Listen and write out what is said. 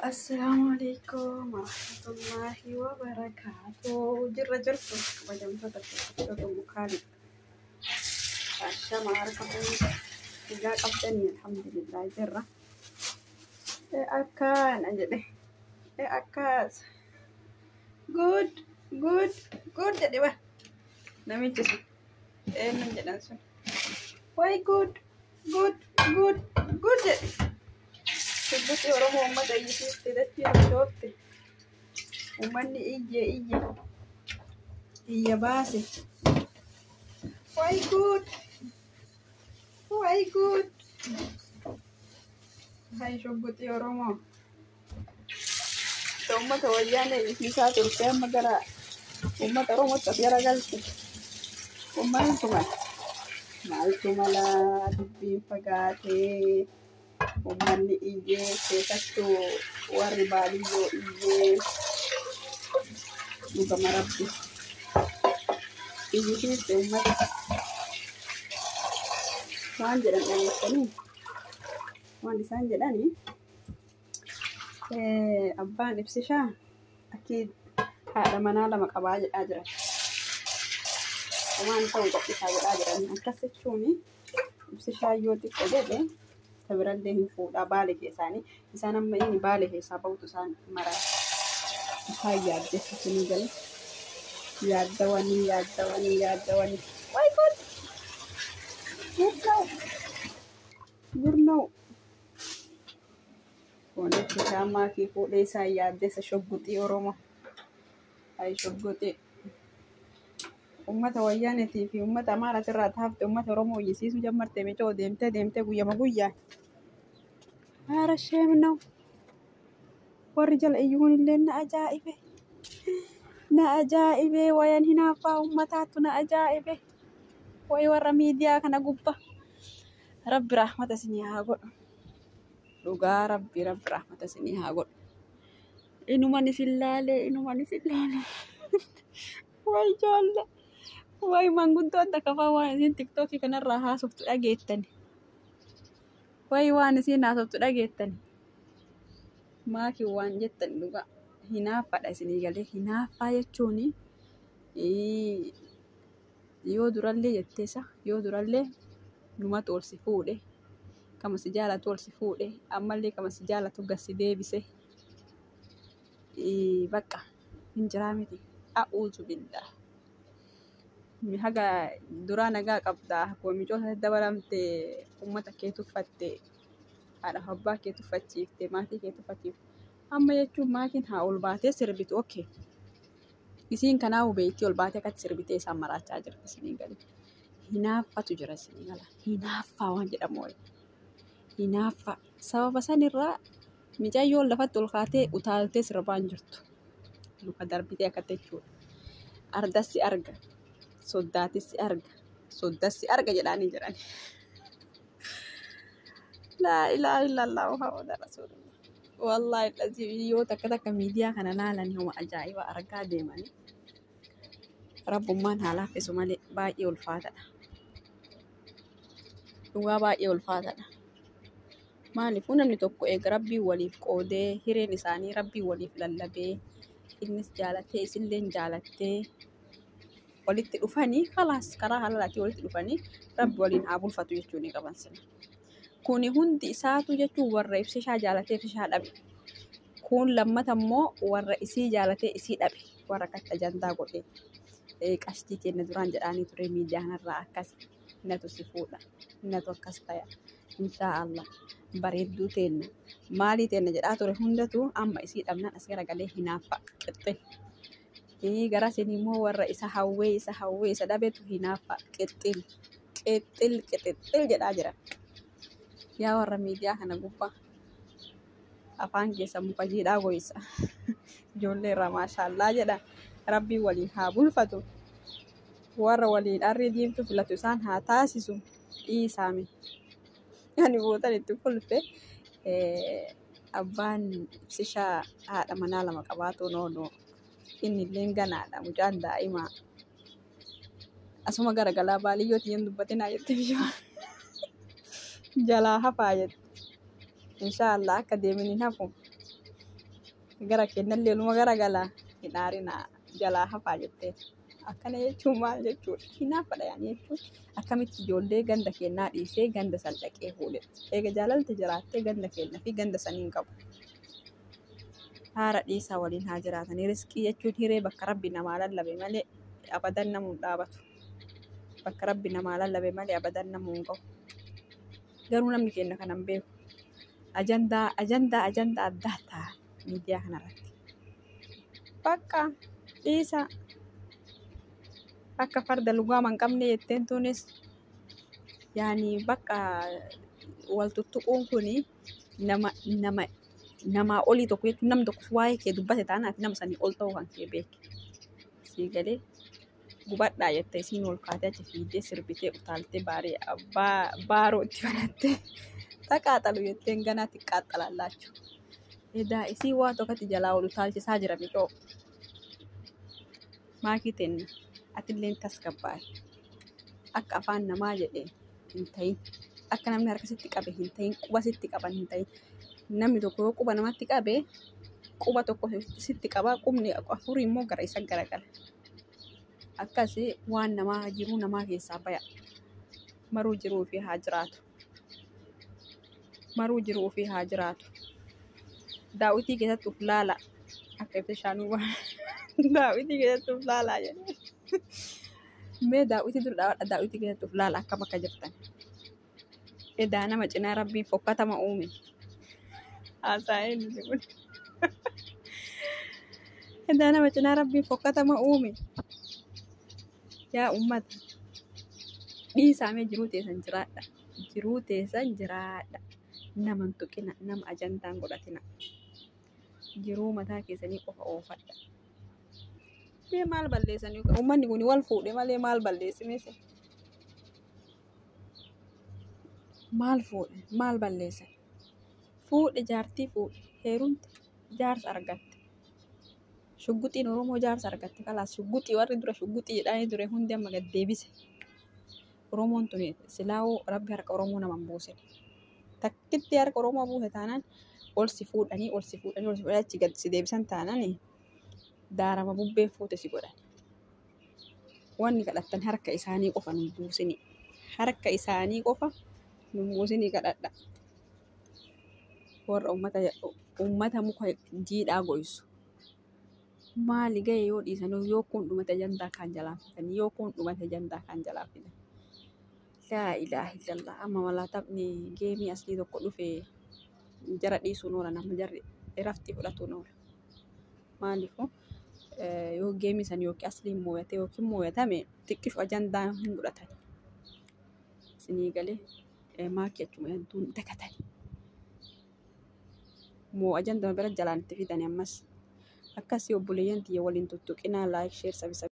Assalaamu alaikum warahmatullahi wabarakaatuh. Jirra jirtu kabajamtoota hordoftoota mukaali. Shama harka fuudhe dhugaa qabdanii alhamdulillah jirra. Akkaana jedhe. Akkas. Good good good jedhe ba. Namichi sun. Eenyuun jedhan sun. Why good good good good jedhe. Shubbisti Oromoo uummata iyyisiifte dachee sochoofte. Uummanni iyye iyye iyya baase. Why good why good. Hai shubbisti Oromoo. Uummata wayyaanee iyyisiisaa turte amma gara uummata Oromootti as garagalte. Uummanni tumal. Maaltu malaa dubbiin fagaatee. Uummanni iyyee keessattuu warri baadiyyoo iyyee dhugama rabbi. Iyyisiifte uummata. Waan jedhan dhageessanii waan isaan jedhanii abbaan ibsishaa akki haadha manaa lama qabaa jedhaa jiran. Waan ta'u qophisaa godhaa jiran. Akkas jechuun ibsishaa yoo xiqqo jedhe birallee hin fuudhaa baale keessaanii. Isaan amma inni baale keessaa bahutu isaan maraa. Isaan yaaddessa isinii gala. Yaaddawanii yaaddawanii yaaddawanii. Waay god! Gurna'u! Gurna'u! Kun ibsishaa maakii fuudhee isaan yaaddessa shogguxii Oromoo. Hayi shogguxii. Uummata wayyaaneetii fi uummata Amaaraatirraa taafte uummata Oromoo iyyisiisuu jammartee micoo deemtee deemtee guyyama guyyaa. Haara sheemnoo. Warri jala iyyuun illee na ajaa'ibe. Na ajaa'ibe wayan hinaaffaa uummataattu na ajaa'ibe. Wayi warra miidiyaa kana gubba. Rabbi rahmata isinii haa godhu. Dhugaa rabbi rabbi rahmata isinii haa godhu. Inuman isin laalee inuman isin laalee. Wayi ijoollee. Wayi manguddoon takka fa'aa waan isin tiktookii kanarraa haasoftu dhageettani. Wayi waan isin haasoftu dhageettani. Maakii waan jettan dhugaa hinaaffaadha isinii galee hinaaffaa jechuun yoo durallee jetteessa yoo durallee numatu ol si fuudhe kama si jaalatu ol si fuudhe ammallee kama si jaalatu gad si deebise bakka hin jiraa miti a'uuzu billah. Haga duraa nagaa qabda akkuma micoota dabalamte uummata kee tuffatte haadha abbaa kee tuffachiifte maatii kee tuffachiifte amma jechuun maatiin haa ol baatee sirbitu okay. Isiin kanaa hubeettii ol baatee akkatti sirbitee isaan maraachaa jirti isinii gali. Hinaaffatu jira isinii gala. Hinaaffaa waan jedhamu wayi. Hinaaffaa. Sababa sanirraa micayyoon lafatti ol kaatee utaaltee sirbaa hin jirtu. Luka darbitee akkatti jechuudha. Ardassi arga. Soddaatissi arga. Soddassi arga jedhaanii jiran. Laa ilaaha illallah Muhammad Rasulullah. Wallaahi lazii yoo takka takka miidiyaa kana laalan homa ajaa'iba argaa deemanii. Rabbummaan haa laaffisu malee baay'ee ulfaatadha. Dhugaa baay'ee ulfaatadha. Maaliifuu namni tokko eega rabbiin waliif qoodee hireen isaanii rabbiin waliif lallabee innis jaalatee isilleen jaalattee walitti dhufanii kalaas karaa halalaatii walitti dhufanii rabbi waliin haa bulfatu jechuu ni qaban sila. Kuni hundi isaatu jechuun warra ibsishaa jaalatee ibsishaa dhabe. Kun lammata immoo warra isii jaalatee isii dhabe. Warra akkatti ajandaa godhe. Qashtii keenya duraan jedhaanii ture miidiyaa kanarraa akkas natu si fuudha. Natu akkas taya. Inshaa Allah. Bareedduu teenna. Maalii teenna jedhaa ture hundatu amma isii dhabnaan as garagalee hinaaffa qixxe. Gara isin immoo warra isa hawwee isa hawwee isa dhabetu hinaaffa qixxil qixxil qixxil jedhaa jira. Yaa warra miidiyaa kana gubbaa afaan keessa muka jiidhaa goyisa. Ijoollee irraa maashaallaa jedha. Rabbiin waliin haa bulfatu. Warra waliin arrii diimtuu filatu isaan haa taasisu. Dhiisaame. Ani bootan itti kolfe abbaan ibsishaa haadha manaa lama qabaatu noonoo. Inni illee ganaadha mucaan daa'imaa. Asuma garagalaa baaliyyootiin hin dubbatinaa jette bishaan. Jalaa hafaa jette. Inshaallah akka deemin hin hafu. Gara kennallee numa gara galaa hin aarinaa jalaa hafaa jettee. Akkana jechuun maal jechuudha? Hinaafadha yaani jechuun akkamitti ijoollee ganda kennaa dhiisee ganda san dhaqee fuudhe. Eega jaalalti jiraattee ganda kennaa fi ganda saniin qabu. Haara dhiisaa waliin haa jiraatanii. Riskii jechuun hiree bakka rabbi namaa lallabe malee abadan namuu hin dhaabatu. Bakka rabbi namaa lallabe malee abadan namuu hin gahu. Garuu namni keenya kana hin beeku. Ajandaa ajandaa ajandaa addaa ta'a miidiyaa kanarratti. Bakka dhiisaa. Akka farda lugaama hin qabne jetteen tunis yaani bakka wal tuttuquun kuni nama nama namaa olii tokko jechuun namni tokko waa'ee kee dubbate taanaan ati nama sanii ol ta'uu kan kee beeki. Sii galee gubadhaa jettee isiin ol kaatee achi fiigdee sirbitee utaaltee baarii baaroo itti barattee taqaaxalu jetteen ganaa xiqqaaxalallaachu. Edaa isii waa tokkotti jalaa ol utaalchisaa jira micoo. Maakii tenna atilleen tasgabbaa'e. Akka afaan namaa jedhe hin ta'in. Akka namni harka sitti qabe hin ta'in. Quba sitti qaban hin ta'in. Namni tokko yoo quba namatti qabe quba tokko sitti qaba qubni afurii immoo gara isa garagala. Akkasii waan namaa jiruu namaa keessaa baya. Maruu jiruu fi haa jiraatu. Maruu jiruu fi haa jiraatu. Daawwitii keessatti uf laala. Akka ibsa shaanuu daawwitii keessatti uf laalaa jedhee. Mee daawwitii dura dhaabadha daawwitii keessatti uf laala akkam akka jirtan. Edaa nama cinaa rabbiin fokkatama uume. Haasa'ee nuti kun. Edaa nama cinaa rabbiin fokkatama uume. Yaa uummata dhiisaa mee jiruu teessan jiraadha. Jiruu teessan jiraadha. Nama hin tuqina, nama ajandaa hin godhatina. Jiruu mataa keessanii qofa oofadha. Mee maal balleessanii? Uummanni kun wal fuudhe malee maal balleessine? Maal fuudhe? Maal balleessan? Fuudhe jaartii fuudhe heerumte jaarsa argatte. Shugguxiin Oromoo jaarsa argatte kalaas shugguxii warri dura shugguxii jedhanii ture hundi amma gad deebise. Oromoon tuni silaa'uu rabbi harka Oromoo nama hin buusine. Takkitti harka Oromoo buuse taanaan ol si fuudhanii ol si fuudhanii ol si fuudhanii achi gad si deebisan taanaan daarama bubbeen fuute si godhan. Wanni kadhattan harka isaanii qofa nu buusini. Harka isaanii qofa nu buusini kadhadha. Warra uummata muka jiidhaa goysu. Maali ga'e yoo dhiisan yoo kun dhumate ajandaa kaan jalaa fidan yoo kun dhumate ajandaa kaan jalaa fidan. Laa ilaaha illallah amma malaa taphni geemii aslii tokko dhufe jara dhiisuun oola nama jarri raftii fudhatuun oola. Maaliifuu yoo geemii san yookiin asliin mooyate yookiin mooyatame xiqqishu ajandaa hin godhatan. Isinii galee maakii achuma hedduun dakatan. Moo ajandaa bira jalaan itti fidan ammas. Akkasii obboleeyyan tiyya waliin tuttuqinaa like share subscribe.